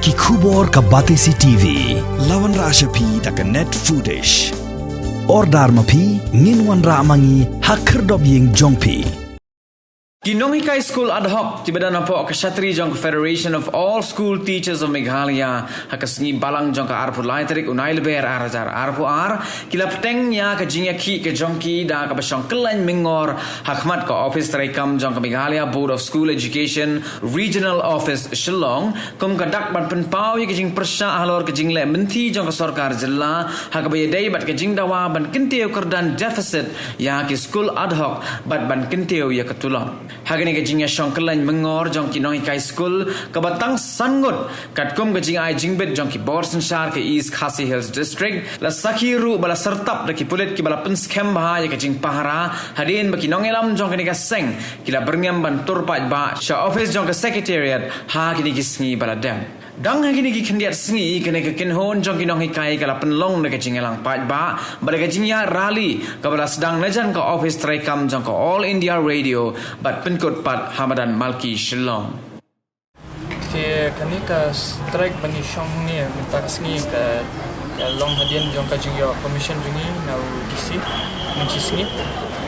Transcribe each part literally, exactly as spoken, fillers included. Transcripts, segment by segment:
Ki khubor ka Batesi T V. La wanrah sha phi da ka Net Foodish. Order ma phi, ngin wanrah ma ngi ha khyrdop ïing jong phi. Ki nonghikai skul ad hoc kiba don hapoh ka shatri jong ka Federation of All School Teachers of Meghalaya, ha ka sngi Balang jong ka arphew lai tarik u Nailaber ar hajar arphew ar, ki la pteng ïa ka jingïakhih ka jong ki da kaba shong kylleng myngor ha khmat ka ophis treikam jong ka Meghalaya Board of School Education Regional Office Shillong, kum ka dak ban pynpaw ïa ka jingpyrshah halor ka jingleh mynthi jong ka sorkar jylla ha kaba ïadei bad ka jingdawa ban kyntiew kyrdan deficit ïa ki skul ad hoc bad ban kyntiew ïa ka tulop. Ha kane ka jingïashong kylleng myngor jong ki nonghikai skul kaba tang san ngut, katkum ka jingai jingbit jong ki bor synshar ka East Khasi Hills District, la sakhi ruh ba la syrtap da ki pulit kiba la pynskhem bha ïa ka jingpahara, hadien ba ki nongïalam jong kane ka seng ki la byrngem ban tur paidbah sha ophis jong ka Secretariat ha kine ki sngi ba la dep. Dang ha kine ki khyndiat sngi, kane ka kynhun jong ki nonghikai ka la pynlong da ka jingïalang paidbah bad da ka jingïaid rally kaba la sdang najan ka ophis treikam jong ka All India Radio bad pynkut pat ha madan Malki Shillong. Te kane ka strike ba ngi shong hangne mynta ka sngi ka, ka long hadien jong ka jingïoh permission jong ngi na u D C mynshisngi.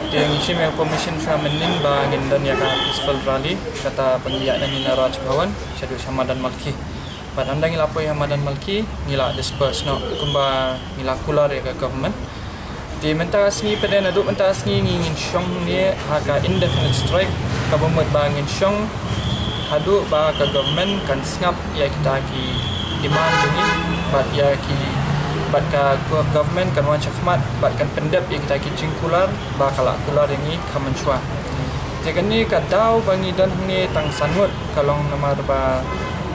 Te ngi shim ïa permission sha mynnin ba ngin don ïa ka peaceful rally, kata ba ngi ïaid nangne na Raj Bhavan shaduh sha madan Malki. Bad ynda ngi la poi ha madan Malki, ngi la disperse noh kumba ngi la kular ïa ka government. Te mynta ka sngi pat, naduh mynta ka sngi ngi ngin shong hangne ha ka indefinite strike, kaba mut ba ngin shong haduh ba ka government kan sngap ïa kita ki demand jong ngi, bad ïa ki, bad ka government kan wan shakhmat bad kan pyndep ïa kita ki jingkular ba ka la kular ïa ngi kaba mynshuwa. Te kane ka daw ba ngi don hangne tang san ngut ka long namar ba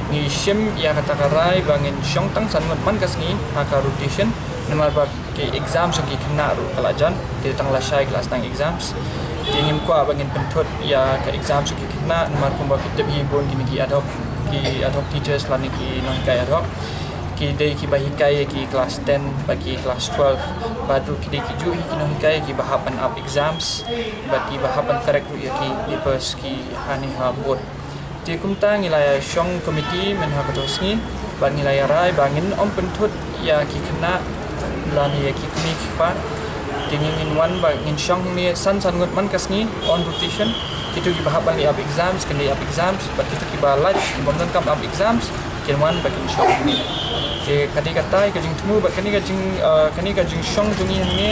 ngi shim ïa kata ka rai ba ngin shong tang san ngut man ka sngi ha ka rotation, namar ba ki exams jong ki khynnah ruh ka la jan, te tang lashai ki la sdang exams. Te ngim kwah ba ngin pynthut ïa ka exams jong ki khynnah, namar kumba phi tip hi, bun kine ki ad hoc, ki ad hoc teachers lane ki nonghikai ad hoc, ki dei kiba hikai ïa ki class ten bad ki class twelve, bad ruh ki dei kijuh hi ki nonghikai kiba hap ban ap exams bad kiba hap ban correct ruh ïa ki papers ki hangne ha board. Te kumta ngi la ïa shong committee myn ha kato ka sngi bad ngi la ïa rai ba ngin ym pynthut ïa ki khynnah lane ïa ki kmie ki kpa. Te ngi ngin wan ba ngin shong hangne san san ngut man ka sngi on rotation. Kito kiba hap ban leit ap exams kin leit ap exams, bad kito kiba lait, kibym donkam ap exams, kin wan ba kin shong hangne. Te ka dei kata ka jingthmu bad kane ka jing, eh, kane ka jingshong jong ngi hangne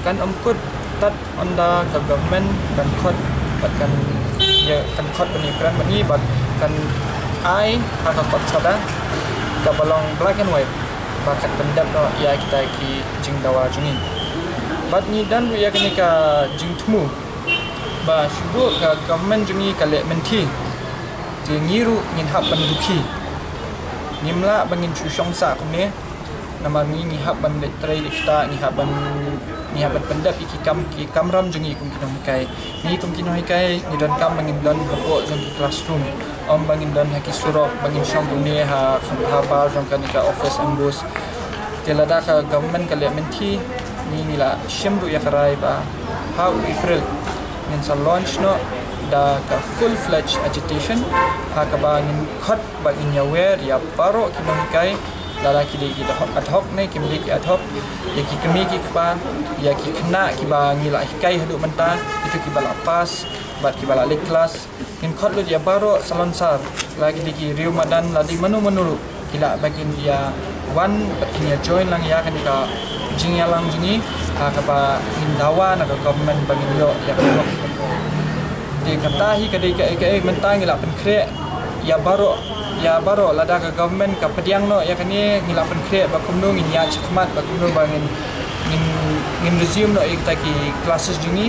kan ym kut tad ynda ka government kan khot, bad kan, ïa, kan khot ban ïakren bad ngi, bad kan ai ha ka kot sada kaba long black and white ba kan pyndep noh ïa kita ki jingdawa jong ngi. Bad ngi don ruh ïa kane ka jingthmu ba shu ruh ka government jong ngi ka leh mynthi, te ngi ruh ngin hap ban dukhi. Ngim lah ba ngin shu shong sah kumne. Namar ngi, ngi hap ban leit trei leit ktah, ngi hap ban, ngi hap ban pyndep ïa ki kam, ki kamram jong ngi kum ki nonghikai. Ngi kum ki nonghikai ngi donkam ba ngin don hapoh jong ki classroom, ym ba ngin don ha ki surok, ba ngin shong kumne ha, ha bar jong kane ka office ambush. Te lada ka government ka leh mynthi, ngi, ngi la shim ruh ïa ka rai ba ha u April ngin sa launch noh da ka full fledged agitation, ha kaba ngin khot ba ngin ïawer ïa baroh ki nonghikai, lada ki dei ki ad hoc ne kim dei ki ad hoc, ïa ki kmie ki kpa, ïa ki khynnah kiba ngi la hikai haduh mynta, kito kiba la pass bad kiba la leit klas. Ngin khot lut ïa baroh salonsar, la ki dei ki riew madan, la dei mano mano ruh, ki lah ba kin ïa wan bad kin ïa join lang ïa kane ka jingïalang jong ngi, ha kaba ngin dawa na ka government ba ngin ïoh ïa ka hok. Te kata hi ka dei kaei kaei mynta ngi la pynkhreh ïa baroh, ïa baroh, lada ka government ka pdiang noh ïa kane, ngi la pynkhreh ba kumno ngin ïaid shakhmat, ba kumno ba ngin, ngin, ngin resume noh ïa kita ki classes jong ngi.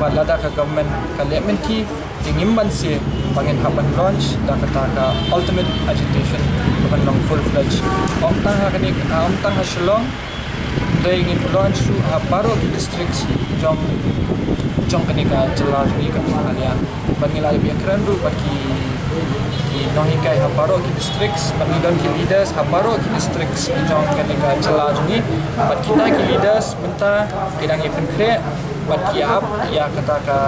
Bad lada ka government ka leh mynthi, te ngim banse ba ngin hap ban launch da kata ka ultimate agitation kaban long full fledged. Ym tang ha kane, ym tang ha Shillong, hynrei ngin launch ruh ha baroh ki districts jong, jong kane ka jylla jong ngi ka Meghalaya. Bad ngi la dep ïakren ruh bad ki, ki nonghikai ha baroh ki districts, bad ngi don ki leaders ha baroh ki districts jong kane ka jylla jong ngi. Bad kita ki leaders mynta ki dang ïa pynkhreh bad ki ap ïa kata ka,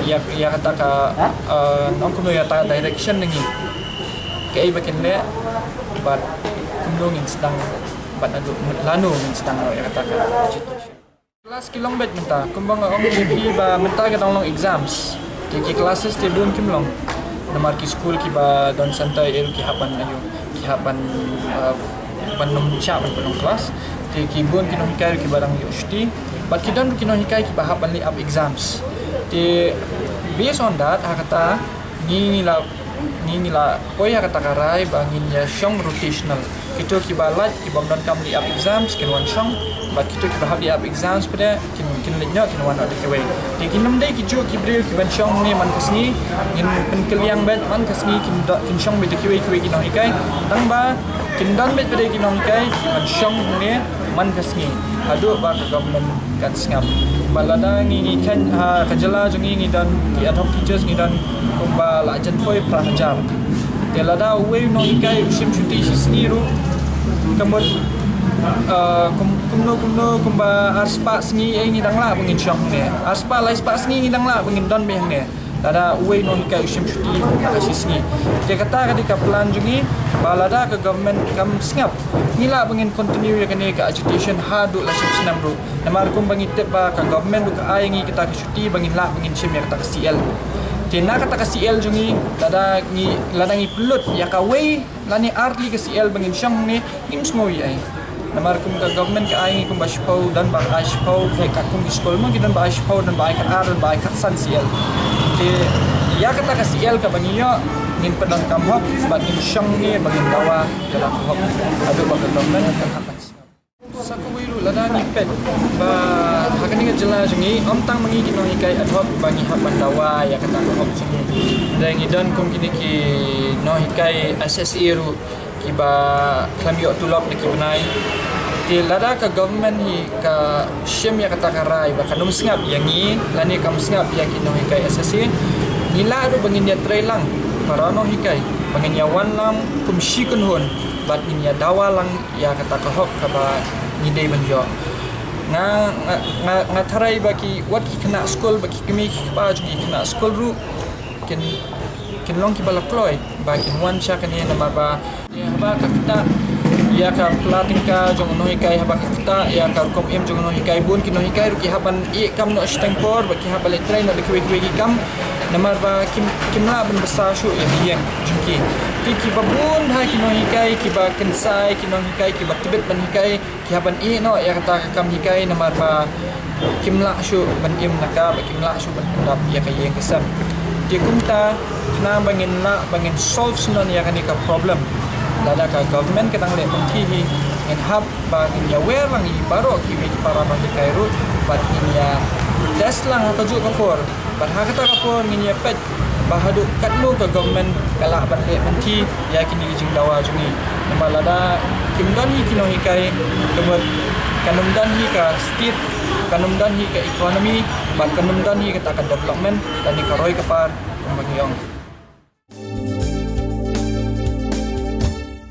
ïa, ïa kata ka, eh, ong kumno, ïa kata ka direction na ngi. Kaei ba kin leh bad kumno ngin sdang bad naduh lano ngin sdang ïa kata ka education. Class ki long beit mynta, kumba nga ong ïa phi ba mynta ka dang long exams. Te ki classes te bun kim long. Namar ki skul kiba don center ïa ki hap ban ïa ki hap ban, uh, ban nym shah ban pynlong class. Te ki bun ki nonghikai kiba dang ïoh shuti. Bad ki don ki nonghikai kiba hap ban leh ap exams. Te based on that, ha kata ngi ngi la ngi ngi la poi ha kata ka rai ba ngin ïa shong rotational. Kito kiba lait, kibym donkam leh ap exams kin wan shong, bad kito kiba hap leh ap exams pat de kin kin leit noh kin wan noh da kiwei. Te kin ym dei kijuh ki briew kiban shong ne man ka sngi. Ngin pynkylliang beit man ka sngi kin do- kin shong beit da kiwei kiwei ki nonghikai. Tang ba kin don beit pat de ki nonghikai kiban shong ne man ka sngi haduh ba ka government kan sngap. Ba lada ngi ngi khein ha ka jylla jong ngi ngi don ki ad hoc teachers ngi don kumba la jan poi phra hajar. Te lada uwei u nonghikai u shim shuti shi sngi ruh, ka mut, ah, kum- kumno kumno kumba ar spah sngi ei ngi dang lah ba ngin shong ne. Ar spah lai spah sngi ngi dang lah ba ngin don beit ne. Lada uwei u nonghikai u shim shuti ha ka shi sngi. Te kata ka dei ka plan jong ngi ba lada ka government kam sngap, ngi lah ba ngin continue ïa kane ka agitation haduh la shi snem ruh. Namar kumba ngi tip ba ka government ruh ka ai ngi kata ka shuti ba ngin lah ba ngin shim ïa kata ka C L. Te na kata ka C L jong ngi, lada ngi lada ngi pynlut ïa kawei lane ar tylli ka C L ba ngin shong ne, ngim sngew ei ei. Namar kum ka government ka ai ngi kumba shiphew, don ba ai shiphew, te katkum ki skul mo ki don ba ai shiphew, don ba ai khatar, don ba ai khatsan C L. Te ïa kata ka C L kaba ngi ïoh, ngin pyndonkam hok bad ngin shong ne ba ngin dawa ïa la ka hok haduh ba ka government kan hap ban sngap. Sa kawei ruh lada ngi peit ba ha kane ka jylla jong ngi, ym tang ma ngi ki nonghikai ad hoc ba ngi hap ban dawa ïa kata ka hok jong ngi. Hynrei ngi don kum kine ki nonghikai S S A ruh kiba khlem ïoh tulop na ki bnai. Te lada ka government hi ka shim ïa kata ka rai ba kan ym sngap ïa ngi lane kam sngap ïa ki nonghikai S S A, ngi lah ruh ba ngin ïatrei lang para nonghikai ba ngin ïawan lang kum shi kynhun bad ngin ïadawa lang ïa kata ka hok kaba ngi dei ban ïoh. Nga nga nga, nga tharai ba ki wat ki khynnah skul ba ki kmie ki kpa jong ki khynnah skul ruh kin kin long kiba la kloi ba kin wan sha kane namar ba ïa haba ka ktah ïa ka pla tyngka jong u nonghikai, haba ka ktah ïa ka rukom im jong u nonghikai, bun ki nonghikai ruh ki hap ban ïeh kam noh shiteng por bad ki hap ban leit trei noh da kiwei kiwei ki kam. Namar ba kim kim lah ban bsa shuh ïa ki ïing jong ki. Ki kiba bun ha ki nonghikai kiba kynsai, ki nonghikai kiba tbit ban hikai, ki hap ban ïeh noh ïa kata ka kam hikai namar ba kim lah shuh ban im na ka, ba kim lah shuh ban pyndap ïa ka ïing ka sem. Te kumta khnang ba ngin lah ba ngin solve sngewbha ïa kane ka problem, lada ka government ka dang leh mynta hi, ngin hap ba ngin ïawer lang ïa baroh kiwei ki para nonghikai ruh bad ngin ïa test lang ha kajuh ka por. Bad ha kata ka por ngin ïa peit ba haduh katno ka government ka lah ban leh mynta ïa kine ki jingdawa jong ngi. Namar lada kim don hi ki nonghikai, ka mut kan ym don hi ka state, kan ym don hi ka economy, bad kan ym don hi kata ka development lane ka roi ka par kumba ngi ong.